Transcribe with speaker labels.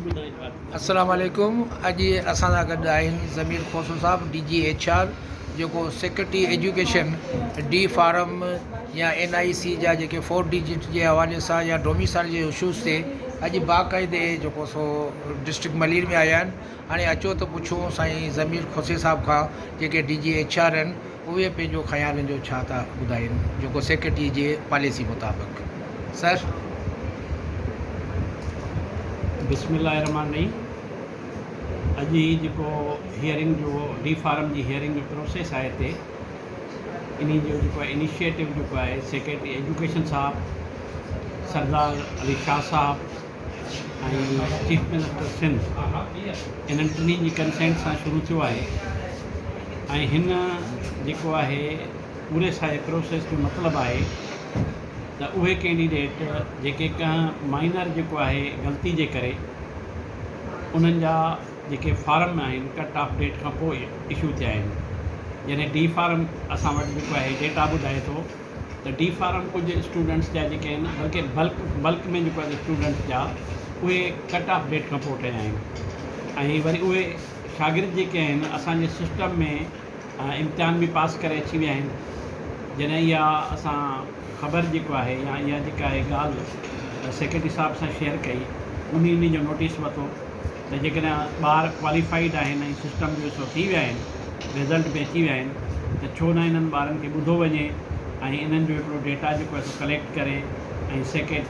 Speaker 1: السلام عليڪم اڄ اسان سان گڏ آهن ضمير کوسو صاحب ڊي جي ايڇ آر جيڪو سيڪريٽري ايجوڪيشن ڊي فارم يا اين آء سي جا جيڪي فور ڊجٽ جي حوالي سان يا ڊوميسائل جي اشوز تي اڄ باقاعدي جيڪو سو ڊسٽرڪٽ ملير ۾ آيا آهن. هاڻي اچو ته پڇون سائين ضمير کوسي صاحب کان جيڪي ڊي جي ايڇ آر آهن اهي پنهنجو خيالن جو ڇا ٿا ٻڌائين جيڪو سيڪريٽري جي پاليسي مطابق سر.
Speaker 2: بسم الله الرحمٰن الرحيم اڄ هي جيڪو هيئرنگ جو ڊي فارم جي هيئرنگ جو پروسيس آهي هتي انهي جو جيڪو آهي انيشيٽو جيڪو آهي سيڪريٽري ايجوڪيشن صاحب سردار علي شاهه صاحب ۽ چيف منسٽر سنڌ انهن ٽنهي جي ڪنسينٽ سان شروع ٿيو آهي ۽ هن جيڪو آهي پوري ساري پروسيس جو مطلب آهي ته اهي ڪينڊيڊيٽ جيڪي ڪنهن مائنر جيڪو آهي غلطي جي ڪري انهن جا جيڪي فارم آهن ڪٽ آف ڊيٽ کان پوء اشو ٿيا آهن يعني ڊي فارم اسان وٽ جيڪو آهي ڊيٽا ٻڌائي ٿو ته ڊي فارم ڪجهه اسٽوڊنٽس جا جيڪي آهن بلڪه بلڪ بلڪ ۾ جيڪو آهي اسٽوڊنٽس جا اهي ڪٽ آف ڊيٽ کان پوء ٺهيا آهن ۽ وري اهي شاگرد جيڪي آهن اسان جي سسٽم ۾ امتحان به پاس ڪري اچي ويا آهن جڏهن اها اسان خبر جيڪو آهي يا اها جيڪا آهي ڳالهه سيڪريٽري صاحب سان شيئر ڪئي انهي انهي جو نوٽيس ورتو ته جيڪڏهن ٻار ڪواليفائيڊ آهن ۽ سسٽم جو حصو ٿي ويا آهن رزلٽ به اچي ويا آهن ته ڇو نه انهن ٻارن کي ٻڌو وڃي ۽ انهن جو هڪڙو ڊيٽا جيڪو آهي سو ڪليڪٽ ڪري ۽ سيڪريٽ.